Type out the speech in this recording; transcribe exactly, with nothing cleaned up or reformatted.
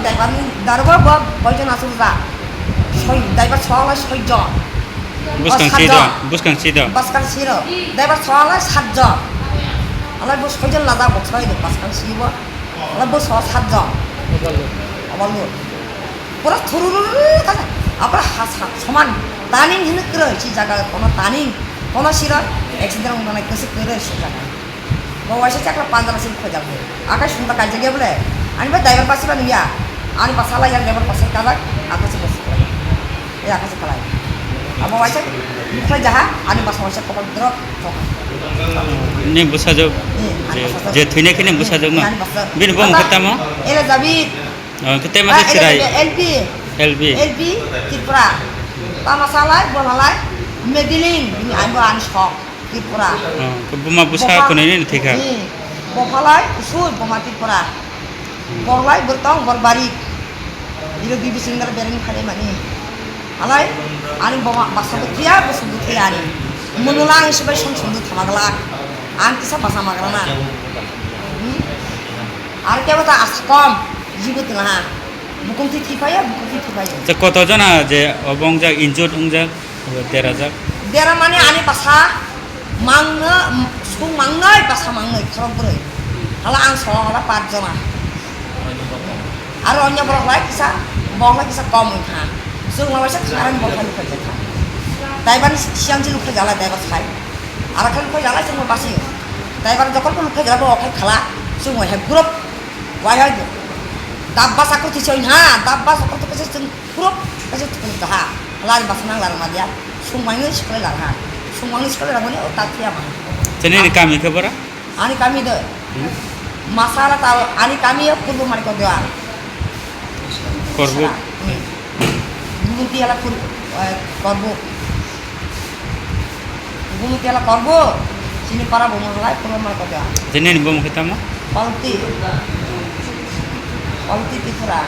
Driver ni darogo bo koijon asuk ja? Soi, driver sala soi jon. Buskang O, sat siro, jon. Buskang siro. Buskang siro. Driver sala sat jon. Alai bo soi jon laja bo soi do buskang sibo. Alai bo so sat jon. Overload. Pura thurururu kaja. Apra hasa soman. Turning hini kre si jaga kono turning. Kono siro accident wngna kesi kre si jaga. Bo waisa chakla panjala sing khojak bo. Akai sunda kaijak ya bole. Ani ba driver basi ba nungya. Ani basa la yang driver basa kalak. Akai si basa kalak. Ya akai si kalak. Abo waisa nukhai jaha. Ani basa waisa kokol drop. Ni bwsajwk. Ni, ani je, basa je thwina khe ni bwsajwk no. Ani basa. Bini bo mukhe tamo? Elizabeth. Oh, khe tei masa Ah, chirai? Elizabeth, L P. L P. L P Tripura. Tama salai, bo halai, Medeling, bini ani bo ani sok. Tripura. Oh, khe buma bwsa Bopha-, khwnwi ni thika. Hmm. Bophalai, Usui, Boma Tripura. Borlai, Bwrtong, Borbari. Iro bibi singdar bereng phale mani. Alai, ani boma basa bwthia, bwswk bwthia ani. Munula ang sibai song song thama glak. Ang kisa basa magrana. Hmm? Ar kebo ta asa kom, jibo tila ha. Bukung thi thi phaya, bukung thi thi phaya. Je koto jona je obo wngjak, injured wngjak? Derajak. Dera mani ani basa mangno, sung mangnoi, basa mangnoi, khorok bwrwi. Hala ang so hala pat jona. Aro onyo borok lai kisa, borok lai kisa kom wngkha. Sung lai waisa kharan borok lai lukhai jakha. Daibar ni siyang si lukhai jalai daibar sai. Aro khe lukhai jalai sung basi. Daibar jokol ko lukhai jalai bo okhai khala. Sung wai hai group. Wai hai dabba sakro thisoi ha, dabba sakro thisoi sung Purok kaisa thukun kaha. Lari basa nang lari madia. Sungmangni siklai lari ha. Sungmangni siklai lari mani o ta thiya mani. Chini ni kami khe bora? Ani kami de. Hmm? Masala ta ani kami ya Purbo Marikot de. Korbo. Hmm. Gumutiala Pur-, eh, Korbo. Gumutiala Korbo. Sini para bomo halai Purbo Marikot de. Chini ni bomo khe tamo? Palti. Palti Tripura.